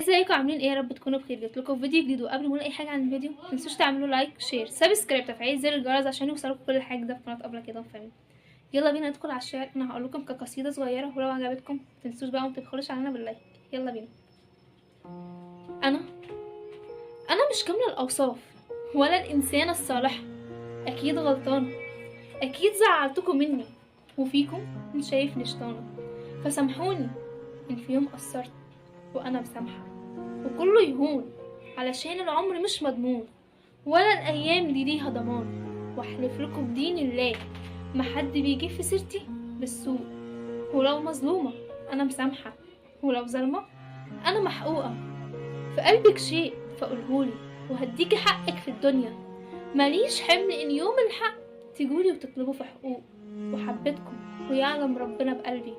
ازيكم؟ عاملين ايه؟ يا رب تكونوا بخير. جبت لكم فيديو جديد، وقبل ما اقول اي حاجة عن الفيديو متنسوش تعملوا like، share، subscribe، تفعيل زر الجرس عشان يوصلكم كل حاجة ده في قناة قبل كده فاهم. يلا بينا ندخل على الشعر. انا هقول لكم كقصيده صغيرة، ولو عجبتكم متنسوش بقى وما تبخلوش علينا بال like. يلا بينا. انا مش كاملة الاوصاف ولا الانسانة الصالحة، اكيد غلطانة، اكيد زعلتكم مني وفيكم مش شايفني شيطانه، فسامحوني ان في يوم قصرت وانا مسامحة، وكله يهون علشان العمر مش مضمون ولا الايام دي ليها ضمان. واحلف لكم بدين الله ما حد بيجيب في سيرتي بالسوء، ولو مظلومة انا مسامحة، ولو ظالمه انا محقوقه. في قلبك شيء فقولهولي وهديكي حقك في الدنيا، ماليش حمل ان يوم الحق تجولي وتطلبوا في حقوق. وحبيتكم ويعلم ربنا بقلبي،